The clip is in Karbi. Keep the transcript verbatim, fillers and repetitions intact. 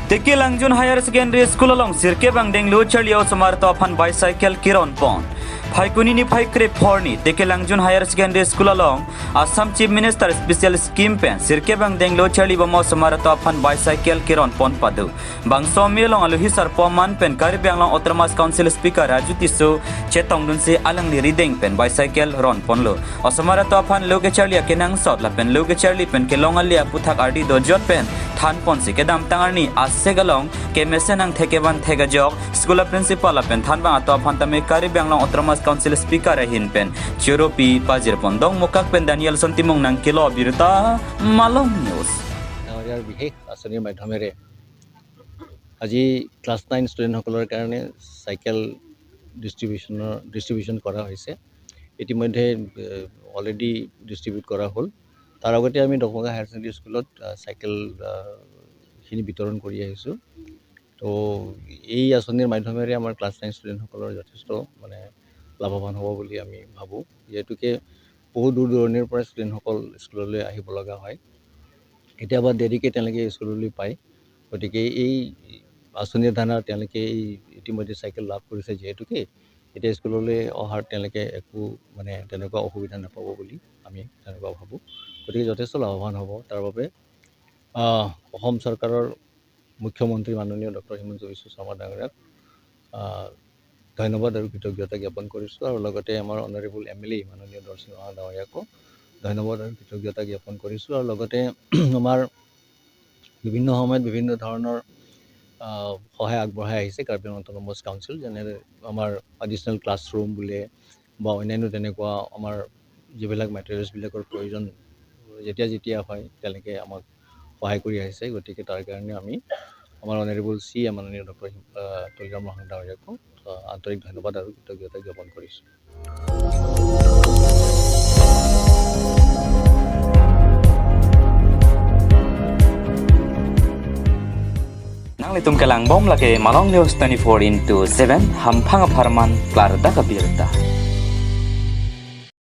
Tekelangjun Higher Secondary School along sirkep angdeng lo charli osomar atum aphan bicycle keron pon. Phaikuni niphai krephor arni Tekelangjun Higher Secondary School along Assam Chief Minister Special Scheme pen sirkep angdeng lo charli bom osomar atum aphan bicycle keron pon pado. Bangso amei along alohi sarpo aman pen Karbi Anglong Autonomous Council Speaker Raju Tisso chetongdunsi alangli arideng pen bicycle ron ponlo. Osomar atum aphan lo kecharli akenangsot lapen lo kecharli pen kelong ale aputhak ardi dojot pen than ponsi kedamtang arni asek along kemesen angthek kevan thek ajok school a principal lapen thanbang atum aphan tame Karbi Anglong Autonomous Council Speaker ahin pen choropi pajir pon. Dongmukak pen Danielson Timung nangkelo abirta, Malong News. ডাঙৰীয়াৰ বিশেষ আঁচনিৰ মাধ্যমেৰে আজি class nine ষ্টুডেণ্টসকলৰ কাৰণে চাইকেল ডিষ্ট্ৰিবিউশ্যনৰ ডিষ্ট্ৰিবিউশ্যন কৰা হৈছে। ইতিমধ্যে অলৰেডি ডিষ্ট্ৰিবিউট কৰা হ'ল। তাৰ আগতে আমি দকমুগা হায়াৰ ছেকেণ্ডেৰী স্কুলত আহ, চাইকেল আহ, খিনি বিতৰণ কৰি আহিছোঁ। তো এই আঁচনিৰ মাধ্যমেৰে আমাৰ ক্লাছ নাইন ষ্টুডেণ্টসকলৰ যথেষ্ট মানে লাভৱান হ'ব বুলি আমি ভাবোঁ। যিহেতুকে বহু দূৰ দূৰণিৰ পৰা ষ্টুডেণ্টসকল স্কুললৈ আহিব লগা হয়, কেতিয়াবা দেৰিকৈ তেওঁলোকে স্কুললৈ পায়। গতিকে এই আঁচনিৰ দ্বাৰা তেওঁলোকে এই ইতিমধ্যে চাইকেল লাভ কৰিছে যিহেতুকে, এতিয়া স্কুললৈ অহাৰ তেওঁলোকে একো মানে তেনেকুৱা অসুবিধা নাপাব বুলি আমি তেনেকুৱা ভাবোঁ। গতিকে যথেষ্ট লাভৱান হ'ব। তাৰ বাবে আহ, অসম চৰকাৰৰ মুখ্যমন্ত্ৰী মাননীয় ডক্টৰ হিমন্ত বিশ্ব শৰ্মা ডাঙৰীয়াক আহ, ধন্যবাদ আৰু কৃতজ্ঞতা জ্ঞাপন কৰিছোঁ আৰু লগতে আমাৰ অনাৰেবল এম এল এ মাননীয় দলসিং ৰংহাং ডাঙৰীয়াকো ধন্যবাদ আৰু কৃতজ্ঞতা জ্ঞাপন কৰিছোঁ আৰু লগতে আমাৰ বিভিন্ন সময়ত বিভিন্ন ধৰণৰ আহ, সহায় আগবঢ়াই আহিছে কাৰ্বি আংলং অট'নমাছ কাউন্সিল, যেনে আমাৰ এডিশ্যনেল ক্লাছৰুম বোলে বা অন্যান্য তেনেকুৱা আমাৰ যিবিলাক মেটেৰিয়েলছবিলাকৰ প্ৰয়োজন যেতিয়া যেতিয়া হয় তেওঁলোকে আমাক সহায় কৰি আহিছে। গতিকে তাৰ কাৰণে আমি আমাৰ অনাৰেবল চি এ মাননীয় ডক্টৰ তুলিৰাম ৰংহাং ডাঙৰীয়াকো আহ, আন্তৰিক ধন্যবাদ আৰু কৃতজ্ঞতা জ্ঞাপন কৰিছোঁ। Nanglitum kelangbom lake Malong News twenty-four into seven, hamphang apharman klardak abirta.